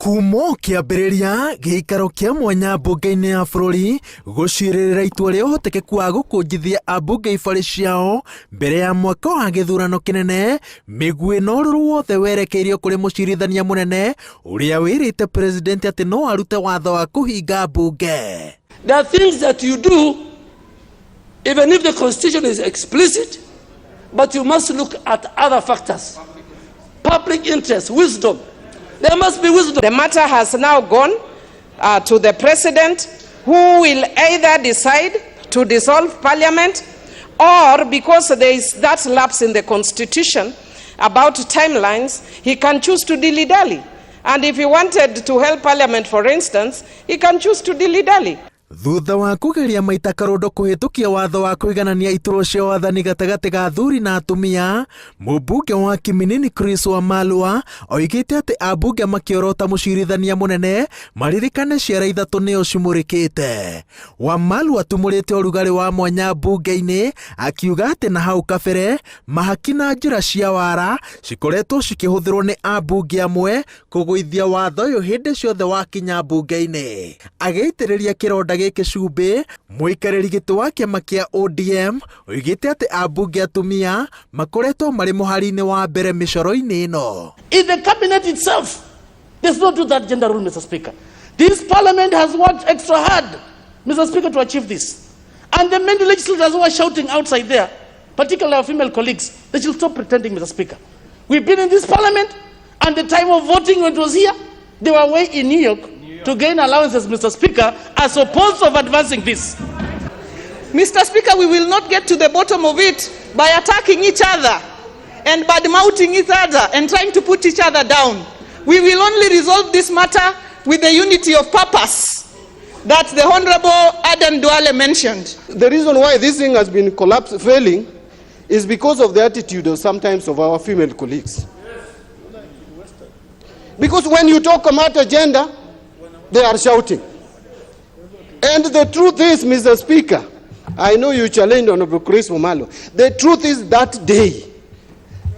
Kuma o kĩambĩrĩria, gĩikaro kĩa mwanya mbunge-inĩ ya bũrũri gũcirĩrĩra itua rĩa ũhotekeku wa gũkũnjithia ambunge ibarĩ ciao mbere ya mwaka wa gĩthurano kĩnene, mĩguĩ na ũrũrũ wothe werekeirio kũrĩ mũcirithania mũnene ũrĩa wĩrĩte president atĩ no arute watho wa kũhinga mbunge. There are things that you do even if the constitution is explicit, but you must look at other factors. Public interest, wisdom. There must be wisdom. The matter has now gone to the president, who will either decide to dissolve parliament or, because there is that lapse in the constitution about timelines, he can choose to dilly-dally. And if he wanted to help parliament, for instance, he can choose to dilly-dally. Thutha wa kũgeria maita karũndo kũhĩtũkia watho wa kũiganania iturwa cia wathani gatagatĩ ga athuri na atumia, mũmbunge wa Kiminini Chris Wamalwa oigĩte atĩ ambunge makĩorota mũcirithania mũnene maririkane ciara ithatũ nĩo cimũrĩkĩte. Wamalwa atumũrĩte ũrugarĩ wa mwanya mbunge-inĩ akiuga atĩ na hau kabere mahaki na njĩra cia wara cikoretwo cikĩhũthĩrwo nĩ ambunge amwe kũgũithia watho ũyũ hĩndĩ ciothe wakinya mbunge-inĩ. Agĩitĩrĩria kĩronda gĩkĩ cumbĩ, mũikarĩri gĩtĩ wa kĩama kĩa ODM oigĩte atĩ ambunge atumia makoretwo marĩ mũhari-inĩ wa mbere mĩcoro-inĩ ĩno. If the cabinet itself does not do that gender rule, Mr. Speaker, this parliament has worked extra hard, Mr. Speaker, to achieve this. And the many legislators who are shouting outside there, particularly our female colleagues, they should stop pretending, Mr. Speaker. We've been in this parliament, and the time of voting when it was here, they were away in New York to gain allowances, Mr. Speaker, as opposed of advancing this. Mr. Speaker, we will not get to the bottom of it by attacking each other and bad-mouthing each other and trying to put each other down. We will only resolve this matter with the unity of purpose that the Honorable Aden Duale mentioned. The reason why this thing has been collapsed, failing, is because of the attitude of sometimes of our female colleagues. Because when you talk about agenda, they are shouting. And the truth is, Mr. Speaker, I know you challenged Honorable Chris Wamalwa. The truth is that day,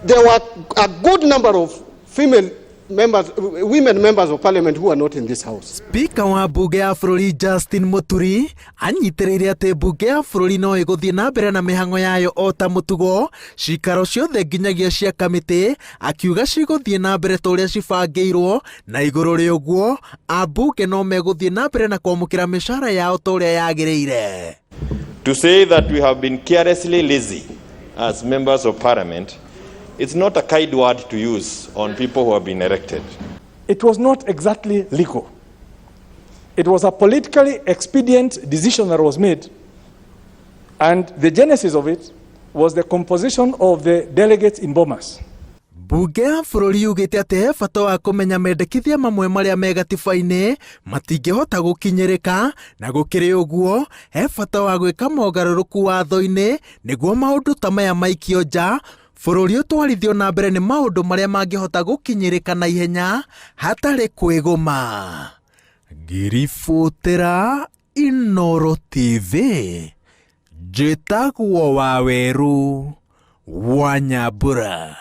there were a good number of female members, women members of parliament who are not in this house. Spika wa mbunge ya bũrũri Justin Muturi anyitĩrĩire atĩ mbunge ya bũrũri no ĩgũthiĩ na mbere na mĩhang'o yayo o ta mũtugo cikaro ciothe nginyagia cia kamĩtĩ akiuga cigũthiĩ na mbere ta ũrĩa cibangĩirwo na igũrũ rĩa ũguo ambunge no megũthiĩ na mbere na kwamũkĩra mĩcara yao ta ũrĩa yagĩrĩire. To say that we have been carelessly lazy as members of parliament, it's not a kind word to use on people who have been elected. It was not exactly legal. It was a politically expedient decision that was made, and the genesis of it was the composition of the delegates in Bomas. Mbunge ya bũrũri yugĩte atĩ he bata wa kũmenya mendekithia mamwe marĩa me gatiba-inĩ matingĩhota gũkinyĩrĩka na gũkĩrĩ ũguo he bata wa gwĩka mogarũrũku watho-inĩ nĩguo maũndũ ta maya maikio nja bũrũri ũtwarithio na mbere nĩ maũndũ marĩa mangĩhota gũkinyĩrĩka na ihenya hatarĩ kwĩgũma. Ngĩribotera Inooro TV njĩtagwo Wawerũ wa Nyambura.